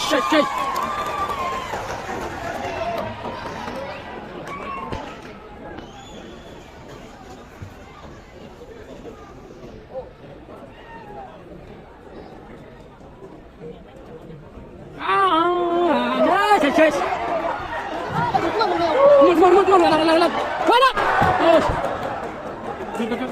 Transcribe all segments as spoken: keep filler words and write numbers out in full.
Shit, shit. Ah, yes, yes, yes. Mut, mut, mut, mut, lap, lap, lap, lap. Mana? Yes. Yes.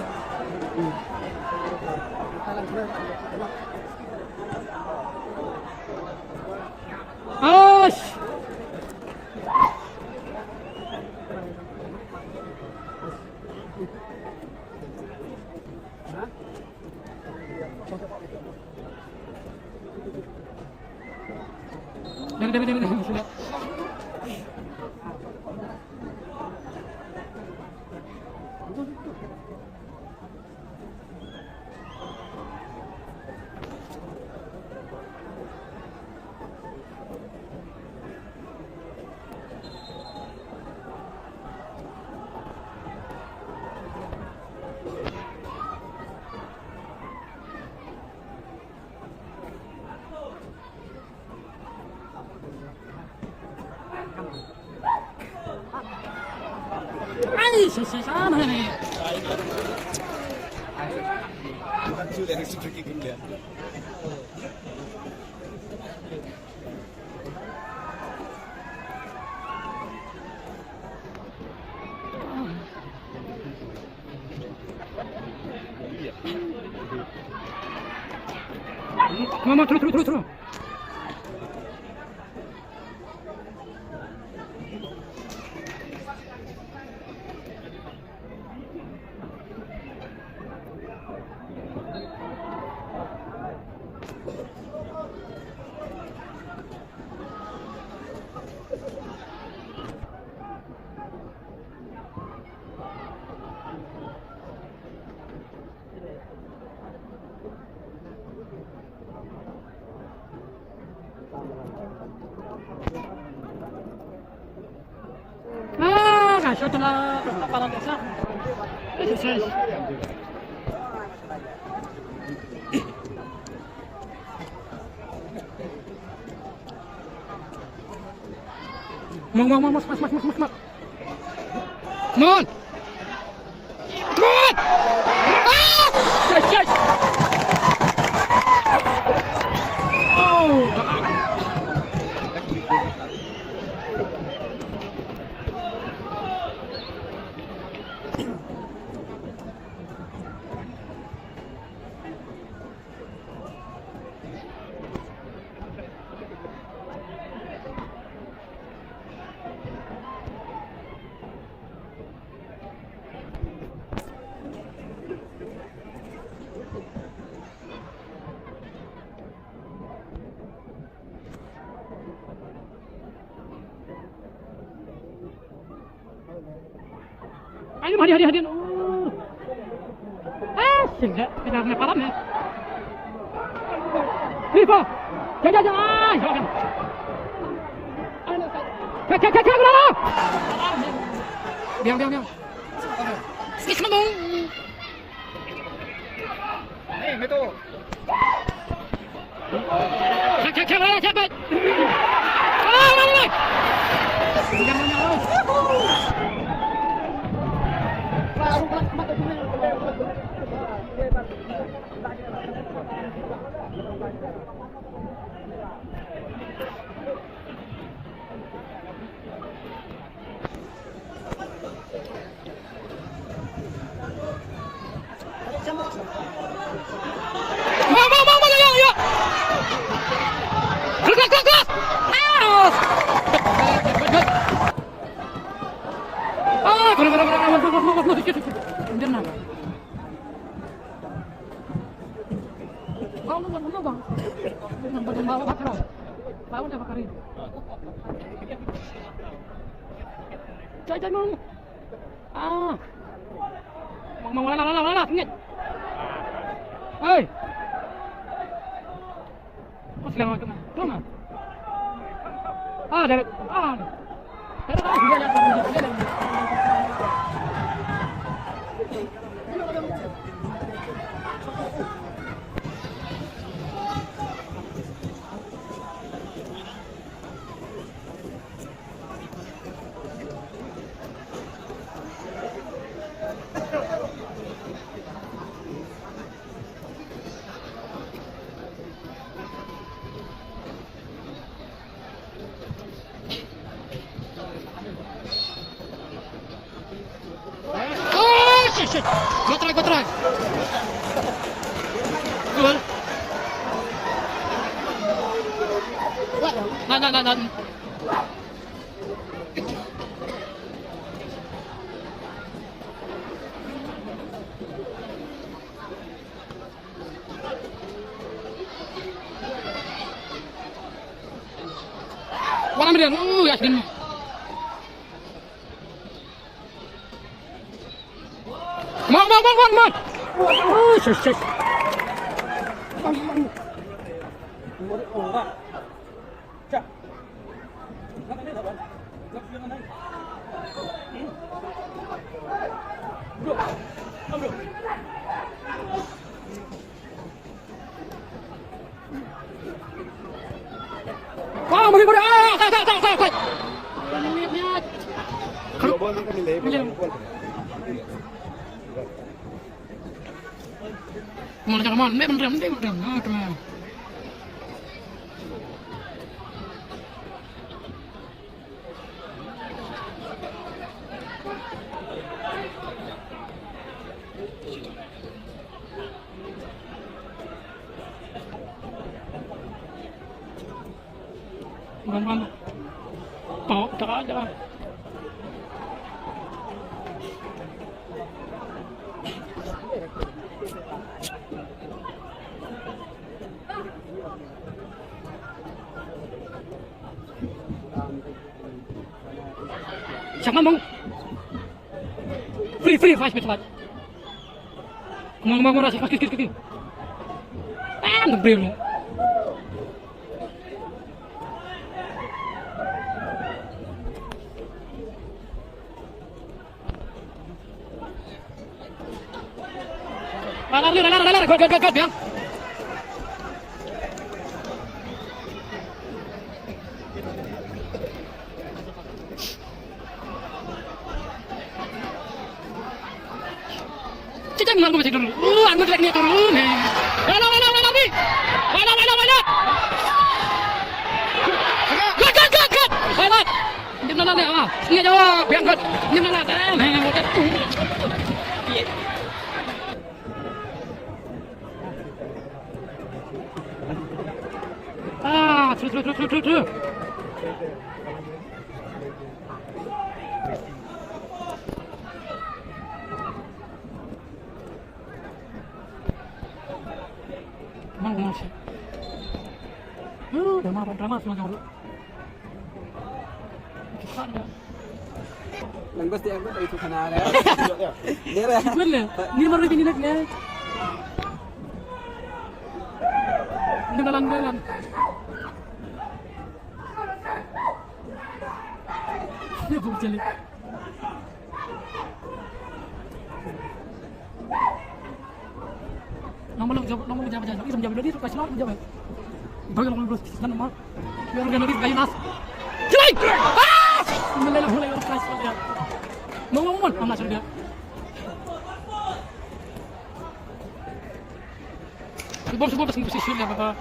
Ai, sa, sa, sa, na, na. Mama, through, through, through, through. Ah, ka shot la, la palan desa. Yes, yes. Mong, mong, mong, mong, mong, mong, mong, mong. Mon! Mon! Ah! Yes, yes! Oh! Ayo, hadi, hadi, hadi. Oh. Ah, singkat. Kita kena param ya. Three, four. Jangan, jangan, jangan. Ah, jangan. Cek, cek, cek, cek, berapa? Biang, biang, biang. Sikit sama dong. Hey, Meto. Check, check, check, check, check. Ah, mana ni? Ah. Mang, mang, wala, wala, wala, sengit. Hei. Kau sedang macam mana? Kau mana? Ah, dah. Ah. Dah, dah, dah. Dia dah, dia dah. Goal. Nine, nine, nine, nine. One minute. Ooh, yes, didn't. Come on, come on, come on, come on. Oh, shit, shit. Wah, mari, mari. Ah, tak, tak, tak, tak, tak. Mari, mari, mari. Mari, mari, mari. Ah, tu. Bang, bang. Tau, tak ada. Siapa, Bang? Free, free, fast, fast, fast. Come on, come on, come on, fast, fast, fast, fast. Ah, nang bril. Lalar, lalar, lalar, lalar. Good, good, good, good, Biang. Cicak ngan ko masih dulu. Uh, anu trek ni turun ni. Wala, wala, wala, ni. Wala, wala, wala. Good, good, good, good. Wala. Ni mana ni? Ah, ni jawab. Yang good. Ni mana? Eh, ni. Ah, through, through, through, through, through. Mang, mang, sih. Uh, drama, drama, semua jauh. Nang bas dia, aku tak itu kena ada. Dia lah. Bener. Ni baru ini nak ni. Ni dalam, dalam. Ni buk jeli. Nama lu jawab, nama lu jawab, jawab. Isem jawab, dia tu kasih jawab. Bagi nama lu, nama. Biar dia nanti kayu nas. Jelai! Ah! Mulai lah, mulai lah, kasih dia. Mau, mau, mau, sama sudah. Bom, bom, bom, bom, bom. Bom, bom, bom.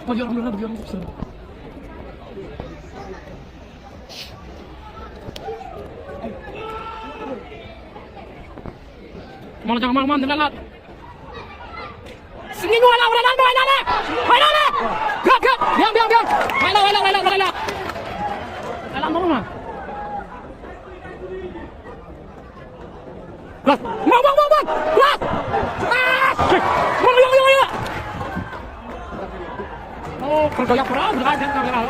Bom, bom, bom. Come on, come on, come on, lalat. Sini, wala, wala, wala, wala. Wala, wala. Gak, gak. Biang, biang, biang. Wala, wala, wala, wala. Wala, wala. Keras. Bang, bang, bang, bang. Keras. Ah. Bang, bang, bang, bang. Oh, kerja yang keras, keras, keras, keras.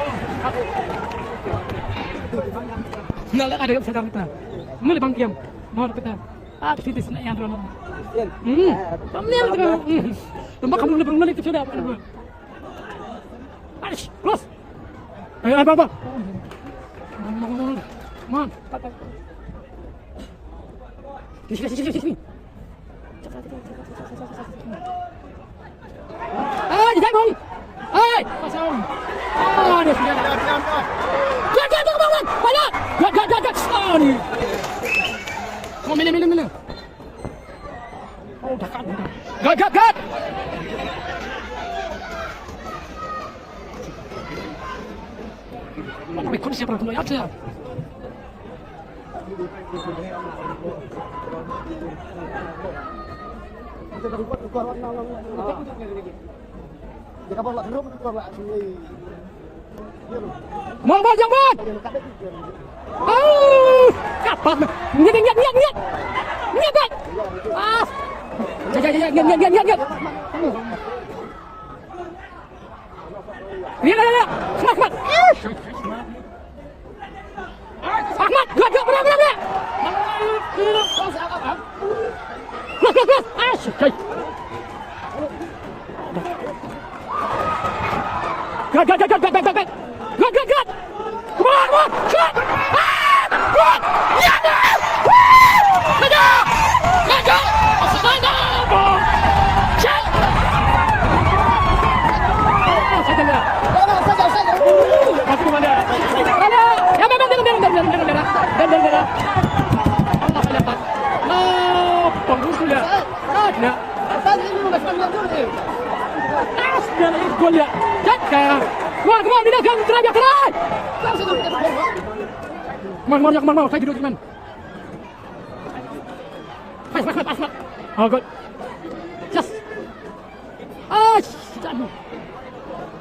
Nah, ada yang sedang kita. Ini Bang Kiam. Mau kita. Ah, sini, sini yang dulu. Hmm. Bang Liam tu. Hmm. Tempat kamu boleh, boleh, boleh, sudah. Aris, cross. Ayo, ayo, bang, bang. Man. Sini, sini, sini, sini. Ai, jangan, bang. Ai, pasang. Ah, dia sudah. Gat, gat, gat, bang, bang. Banyak. Gat, gat, gat, gat. Ah, ni. Come on, mila, mila, mila. Oh, dah kat, dah kat. Gat, gat, gat. Mana ikut siapa tu, ya, siapa? Mong, mong, jong, mong. Au! Kapat. Ngiat, ngiat, ngiat, ngiat. Ngiat, ngiat. Ah. Ngiat, ngiat, ngiat, ngiat, ngiat. Ngiat, ngiat, ngiat. Smash, smash. Ahmad, gerak, gerak, gerak, gerak, gerak. Terus, terus, terus. Ah, shit, shit. Gerak, gerak, gerak, gerak. Gerak, gerak, gerak. Come on, come on. Shot. Ah, good. Ya, ya. Woo. Laju. Laju. Offside. Shot. Offside, ya. Offside, offside. Masih mana? Mana? Ya, benar, benar, benar. Benar, benar, benar. Allah, Allah, Allah. Pengurus ya. Nah. Arsenal, eh, gol ya. Jaka. Keluar, keluar, Mina, keluar, try, try. Keluar, keluar, keluar, keluar, keluar, keluar. Pas, pas, pas, pas. Oh, good. Yes. Ah, shit.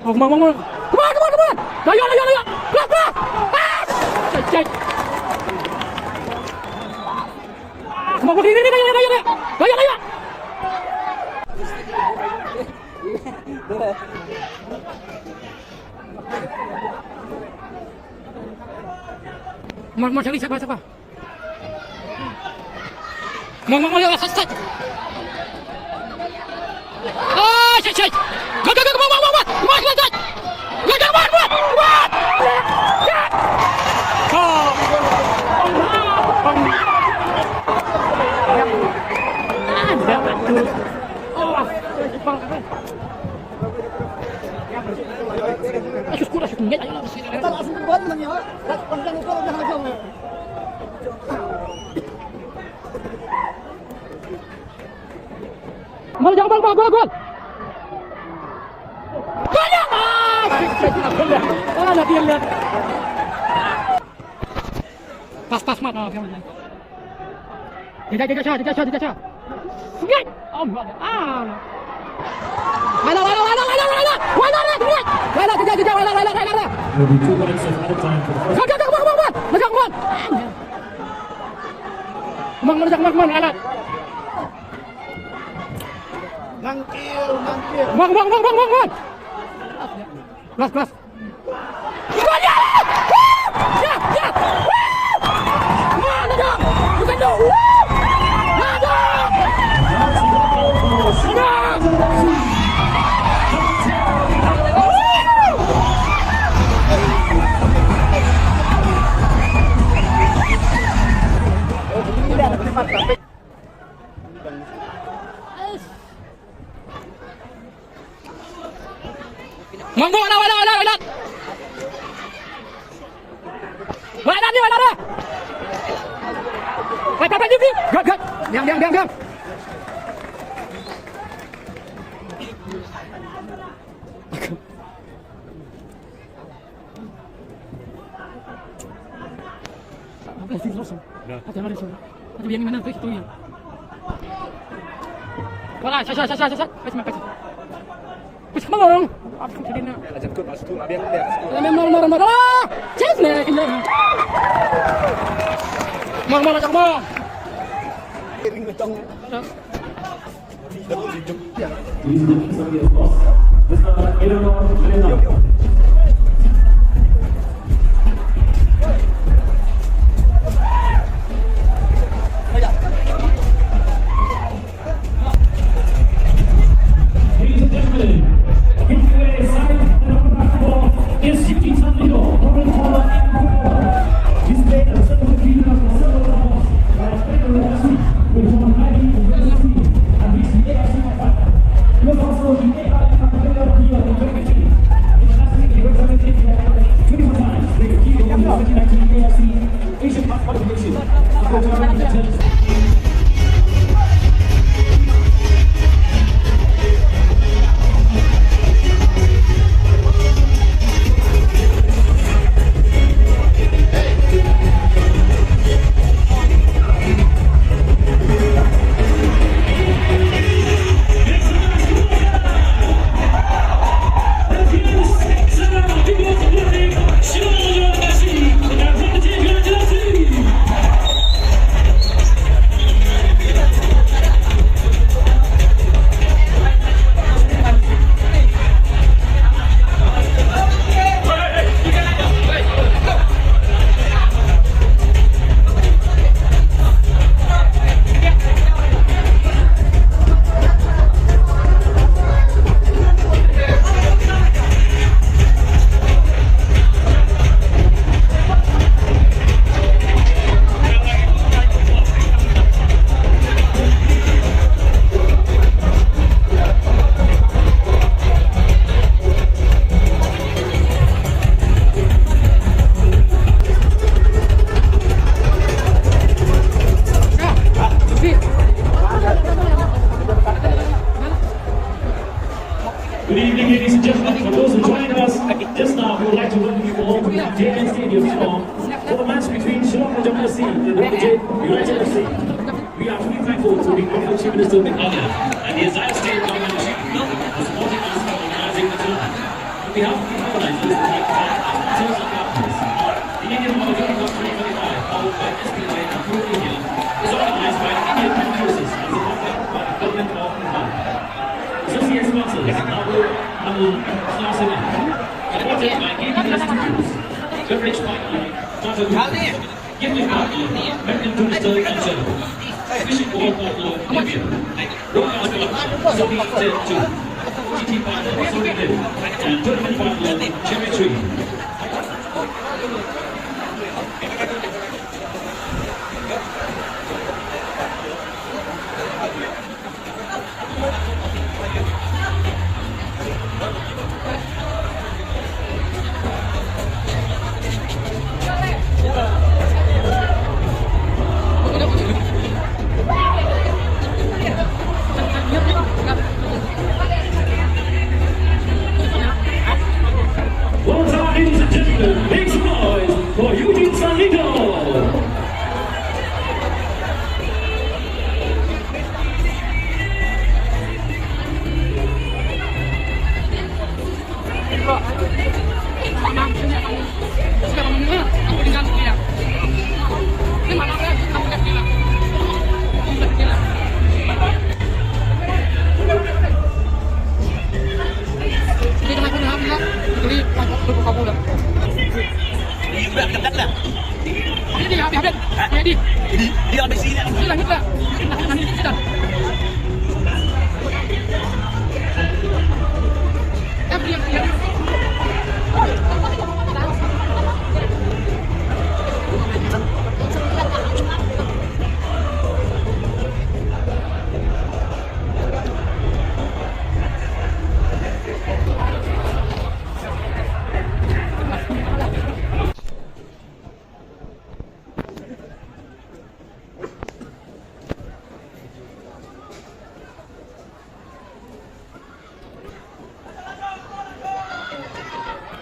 Oh, come on, come on, come on. Come on, come on, come on. Layo, layo, layo. Keluar, keluar. Ah, shit, shit. Come on, come on, layo, layo, layo, layo. Layo, layo. Come on, come on, cari siapa, siapa? Come on, come on, come on, siapa, siapa? Ah, shit, shit. Go, go, go, come on, come on, come on. Come on, come on, come on. Go, go, come on, come on, come on. Shit. Go. Ah, dah bagus. Oh, Jepang. Gol, jangan, gol, gol, gol, gol. Gol, ya! Ah, shit, shit, shit, gol, ya. Ah, nanti yang lihat. Pas, pas, Mat. Ah, oke, Mat. Jajak, jajak, Syah, jajak, Syah, jajak, Syah. Ngai! Om, ah. Wala, wala, wala, wala, wala. Wala, wala, wala. Wala, jajak, jajak, wala, wala, wala, wala. Will be two minutes of added time for the first. Jajak, jajak, Mat, Mat, Mat. Jajak, Mat. Mang, Mang, Mang, Mang, Mang, alat. Mangkil, mangkil. Mang, Mang, Mang, Mang, Mang, Mang. Keras, keras. Mang, Mang, wala, wala, wala, wala. Wala ni, wala ni. Wait, wait, wait, wait. Good, good. Diam, diam, diam, diam. Wala, sha, sha, sha, sha, sha. Pas, pas, pas, pas. Pas, come on. Pas, come on. Mor, mor, mor. Chase me. Mor, mor, mor. Ladies and gentlemen, give it a sign of the basketball is Yuki Tandido, Coca-Cola and Coca-Cola. He's played a several few of the several of us, like Pedro Rossi, with one ninety of the team, and he's the A F C fighter. He was also the A I F player of the year in twenty twenty. J N Stadium, Shillong, for the match between Shillong Rajah F C and Rinpoche United F C. We are truly thankful to the Honorable Chief Minister of Meghalaya and the entire state government of Shillong for supporting us in organizing the tournament. On behalf of the organizers, I'd like to thank our sponsors and partners. The Indian World Cup twenty twenty-five, powered by S B I and Pro India, is organized by Indian Armed Forces and supported by the Government of Meghalaya. Associate sponsors, Nabu Nabu Star Cement. Supported by K B S Studios. Beverage partner, Tata Group. Gifting partner, Meccan Tourister and Travel. Fishing pole partner, Nivea. Broadcast partner, Sony Z two. O T T partner, Sony Liv. And tournament partner, Cherry Tree. Well done, ladies and gentlemen. Make some noise for Eugene Sanlito.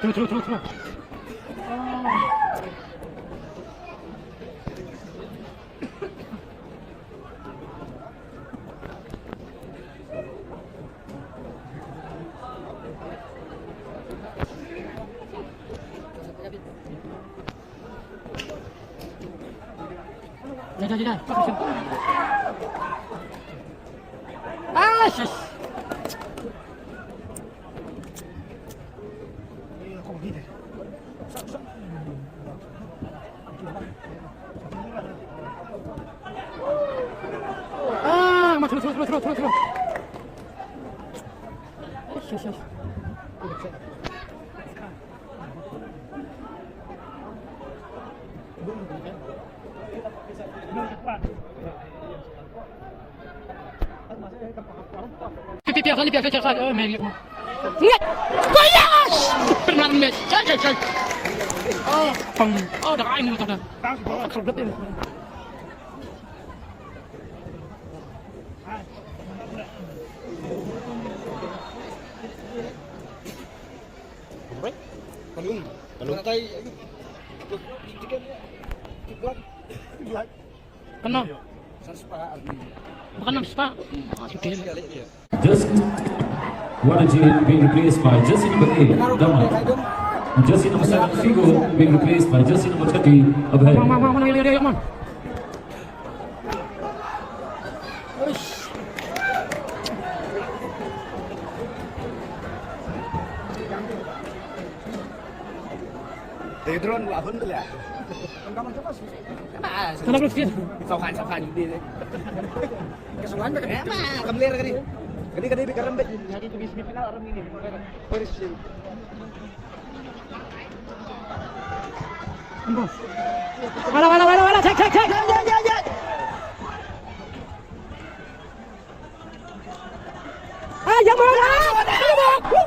Through, through, through, through. Dah, dah, dah, dah. Ah, shush. Ah, ma, through, through, through, through, through. Shush, shush. Pi, pi, pi, pi, pi, pi, pi, pi, pi, pi. Ngat! Goyash! Pernah match. Cai, cai, cai. Oh, pang. Oh, dah ai mulut dah. Aku sebut ini. Balloon. Balloon. Kan noh. Kan noh spah. Ah, sudah. Just Waterjade being replaced by jersey number eight, Daman. And jersey number seven, Figo, being replaced by jersey number thirty, Abhay. Come on, come on, come on, come on, come on. Te drone la hun la. Kena belum sih. Sauhan, sauhan di. Kesuhan dah kena. Emang, kemlir kali. Kali, kali, biar rembet. Jadi, tu di semifinal orang ini. First. Wala, wala, wala, wala, check, check, check. Ya, ya, ya, ya. Ah, ya, wala.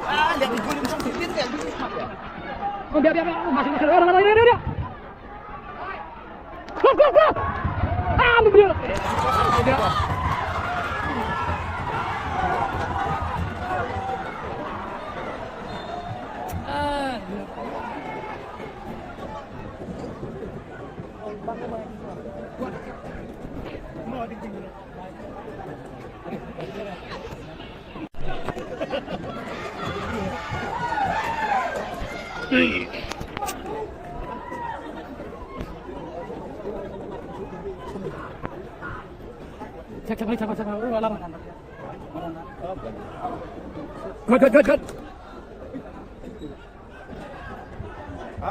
Ah, lihat di gol macam tu, dia tak. Oh, biar, biar, biar. Masuk, masuk. Wala, wala, wala, wala. Go, go, go. Ah, ambil dia. Ah, dia.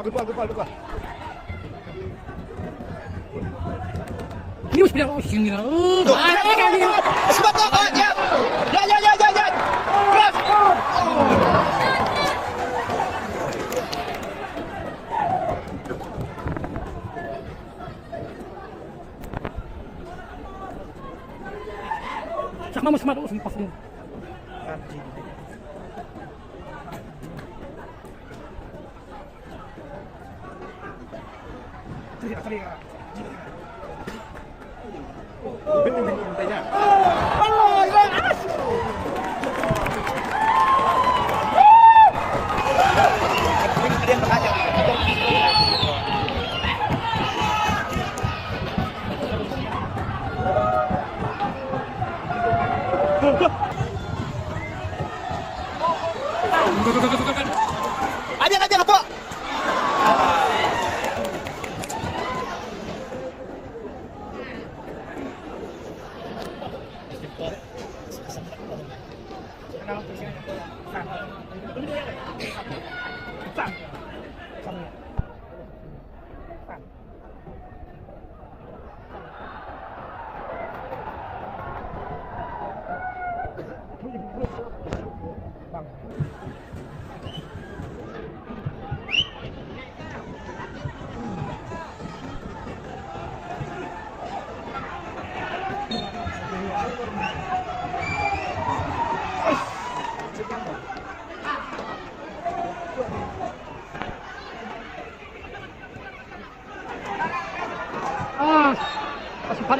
Good ball, good ball, good ball. News bilang, oh, sini lah. Oh, bahaya kali ni. Sebab tu, oh, ya. Ya, ya, ya, ya, ya. Keras. Oh. Sama, sama, sama, sama.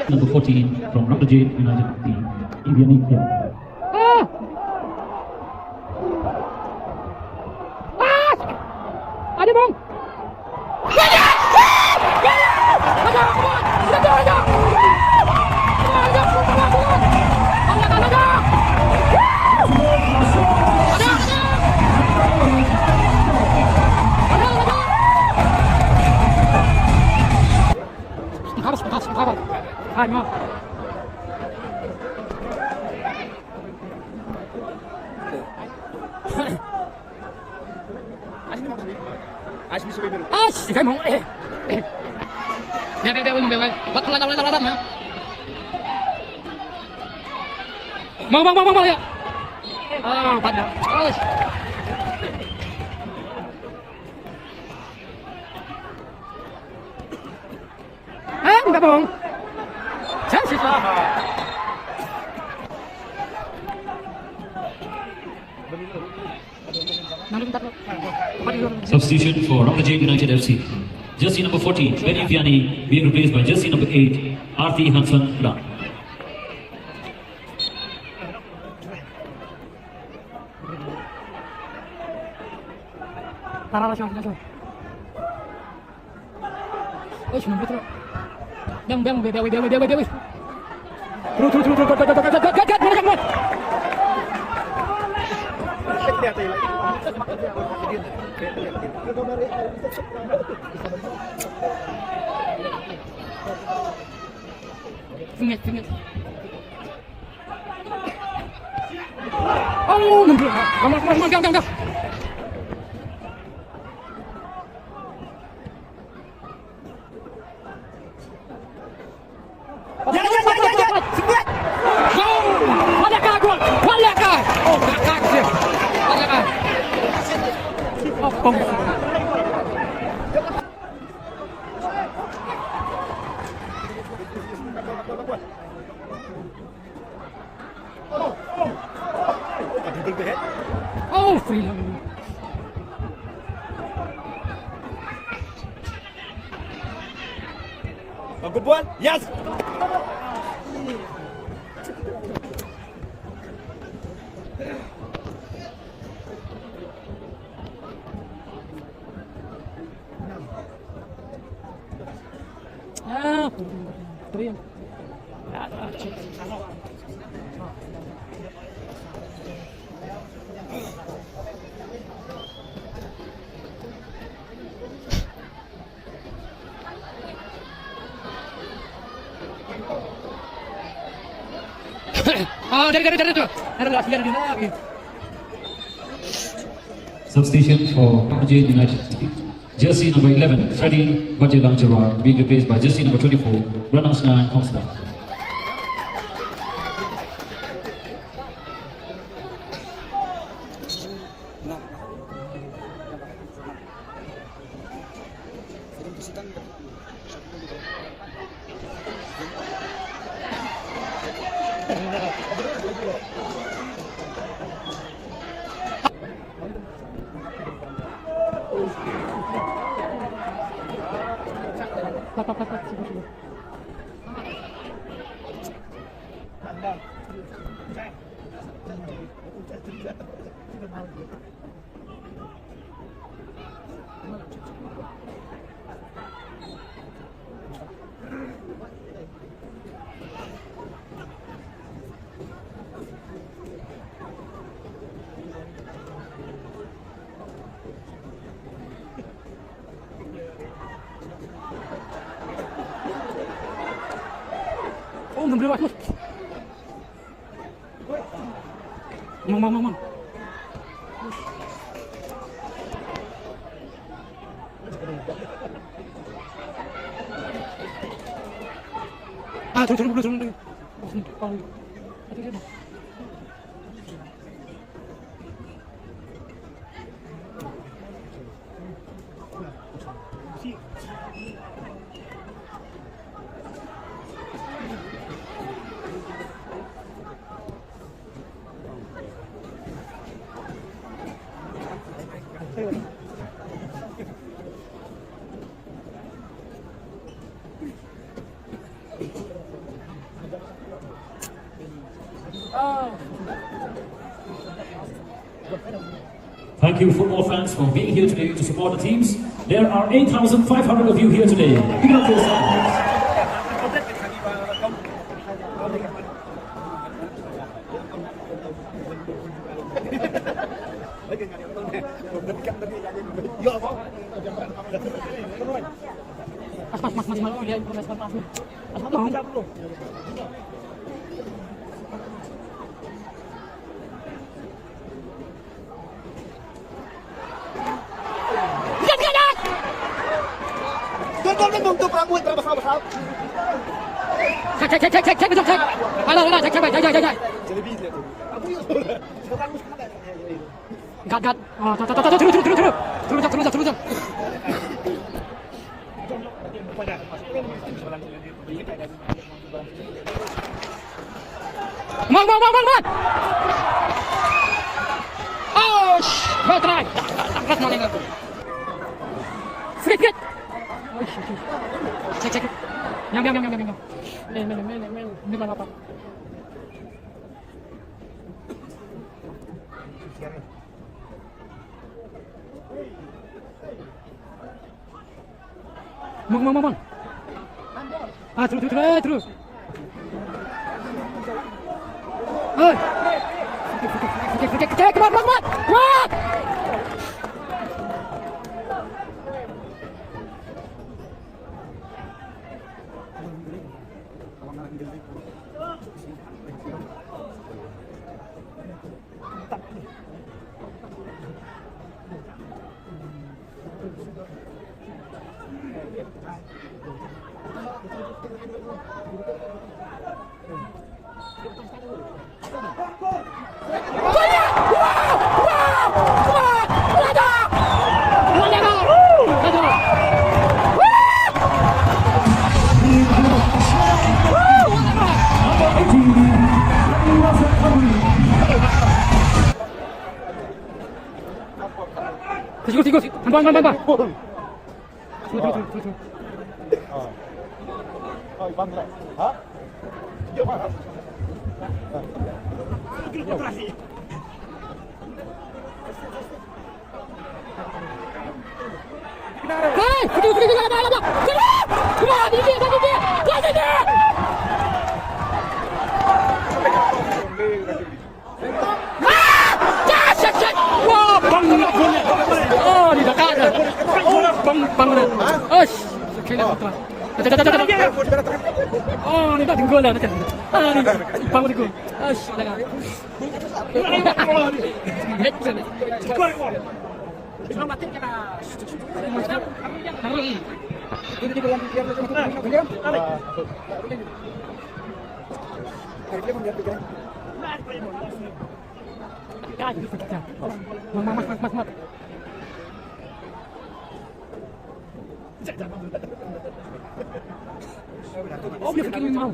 Number fourteen from Ratajade United, the Indian Indian. Ah! Ah! Ada, Bang! Mau, mau, mau, mau, mau, ya. Ah, pada. Terus. Ang gabong. Chances. Substitution for Ratajade United F C. Jersey number fourteen, Benny Vianney, being replaced by jersey number eight, Arthi Hanson Pradhan. Tara la shong, shong. Oish, mun betul. Bang, bang, bang, bang. Terus, terus, terus, terus, terus, terus, terus, terus, terus, terus. Singit, singit. Oh, mundur. Gamas, gamas, gamas, gamas, gamas. Ya, ya, ya, ya, ya. Singit. Oh, Malaka gol. Malaka. Oh, Malaka. Malaka. Oh, bom. Oh, free lang. Oh, good ball. Yes. Ah, three. Ah, ah, shit. Ah, dari, dari, dari tu. Dari, dari, dari, dari. Substitution for Pamjin United. Jersey number eleven, Freddy Bajilangjarwa, being replaced by jersey number twenty-four, Ranasngan Kongstar. Thank you, football fans, for being here today to support the teams. There are eight thousand five hundred of you here today. Big up for yourselves. Check, check, check, check, check, check. Ala, ala, check, check, check, check, check. Gat, gat. Oh, tu, tu, tu, tu, tu, tu, tu. Terus, terus, terus, terus. Mang, mang, mang, mang, mang. Oh, sh-, bad try. Ras maling aku. Sikit, sikit. Check, check. Nyam, nyam, nyam, nyam, nyam. Men, men, men, men. Ni mana apa? Mang, mang, mang, mang. Ah, terus, terus, terus, terus. Oi. Flick, flick, flick, flick, flick, come on, come on, come on. Tikus, tikus. Ban, ban, ban, ban. Tunggu, tunggu, tunggu, tunggu. Hei, pergi, pergi, pergi, lama, lama. Pergi! Come on, dia, dia, dia, dia, dia, dia. Oh, ni tak tunggu lah, macam. Ah, ni tak. Ipang tunggu. Ash, dah. Mas, mas, mas, mas. Oh, dia fikir mau.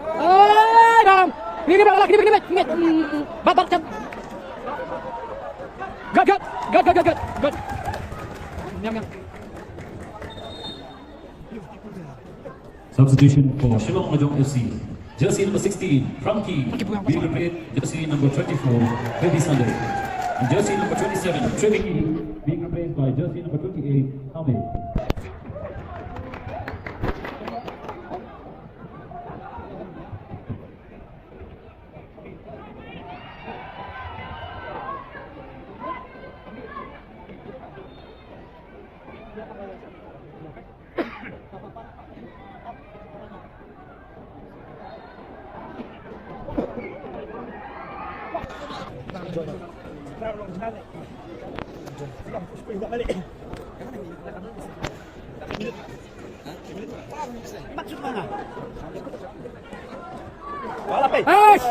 Eh, dalam. Ini, ini, ini, ini, ini. Hmm, bat, bat, cat. Gat, gat, gat, gat, gat, gat. Nyam, nyam. Substitution for Shillong Majong F C. Jersey number sixteen, Frankie, being replaced jersey number twenty-four, Baby Sunday. And jersey number twenty-seven, Treviki, being replaced by jersey number twenty-eight, Hame. Eish!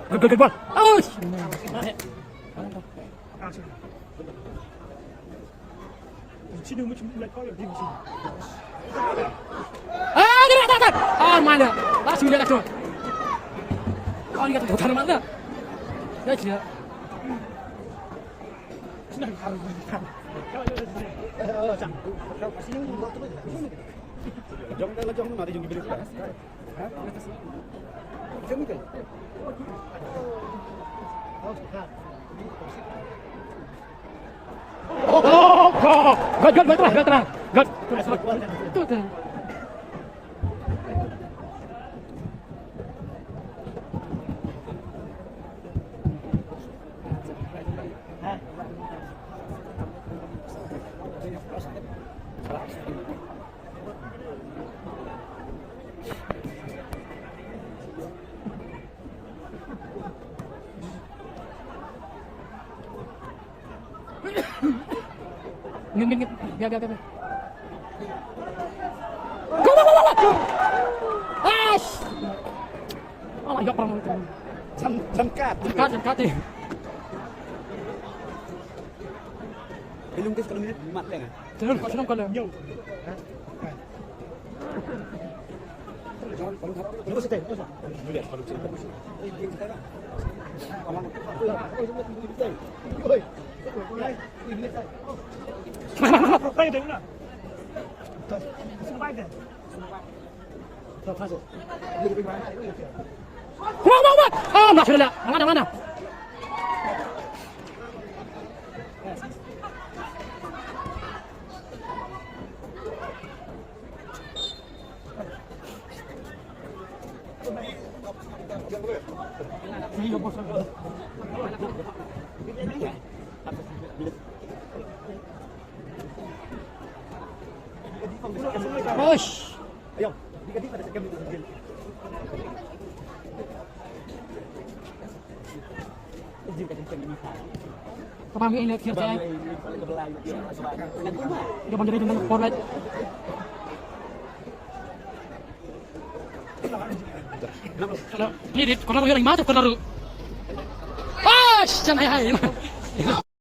Good, good, good ball. Ouch! Ah, dia dah, dah, dah. Ah, mana? Ah, sini dia dah. Oh, dia dah, dah, dah, mana? Dah, dah. Jong dah lah, jong mana dia jong bilik. Ha? Jom ke? Oh, oh, oh, oh. Good, good, good, good, good. Good. Tu, tu. Ngin, ngin, ngin. Biar, biar, biar, biar. Go, go, go, go, go! Ash! Oh, ya, parang. Jam, jam kat. Jam kat, jam kat, eh. Belum kes kalau minit mat leh. Terus, terus kalau. Wah, wah, wah. Ah, masya Allah. Mana, mana? Push. Ka bang ïa ine, kir te. Ka bang ïa ine, forward. Hello. Ni dit, corner ïa, ma corner. Ah, jan hai hai.